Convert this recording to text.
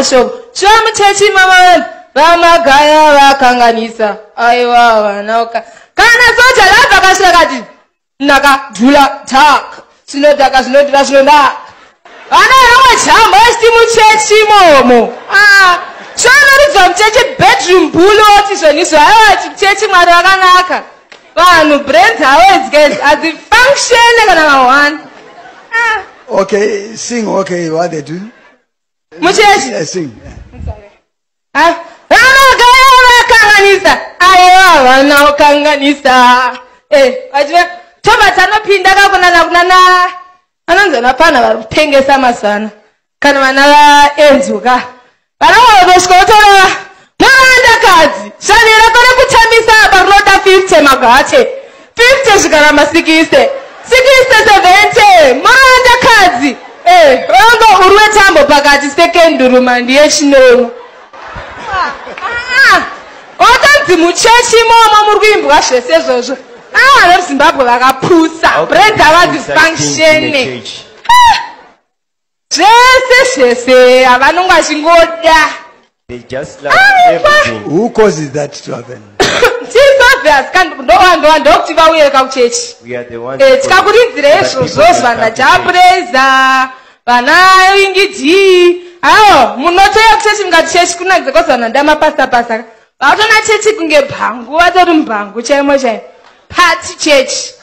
mashoko. Shuwa muchechi mama VaMagaya vakanganisa. Aiwa vana kana soja labva kasvika kati ndakadhula tak zvinodhaka zvinodhura zvinodaka. Vana vanongojamba vachiti muchechi imomo. Ah, shuwa muchechi bedroom bull oti zvonizvo aiwa chechi Mwari vakanaka. Vanhu brains avo guys hadzifunction kana ma1. Ah. Okay, sing okay what they do. Muchechi. Yeah, sing. Ah, VaMagaya vakanganisa. Aiwa vana kukanganisa. Eh, vachive tobva tanopinda kakunana kunana anonzi vana pana vari kutengesa mazana kana vana vaenzo ka vana vavosvika votora murandakadzi shavi rako rekutambisa apa rinoda 50 magate 50 zvikaramba 60 60 70 murandakadzi eh ongo uri wetambo pakati sekenduruma ndiye chinono. Otonzi muchechi imomo muri kuimbwa zvese izvozvo. Ah, vana veZimbabwe vakapusa. How can Brains you do such things in a havadzifunctione. church? Zvese zvese havanonge vachingoda. They just love Aiwa. everything. Who causes that to happen? Tiri obvious ndovanhu ndokuti vauye kakuchechi. We are the ones Eh, who cause it. tikakuridzira But people izvozvo don't vana come to church. Japreza vana Wingi D awo munotoya kuchechi mungati chechi kunakidza kozi vanhu vanoda mapasta pasta vatona chechi kunge bhangu vatori mubhangu chaimo chaimo pati chechi.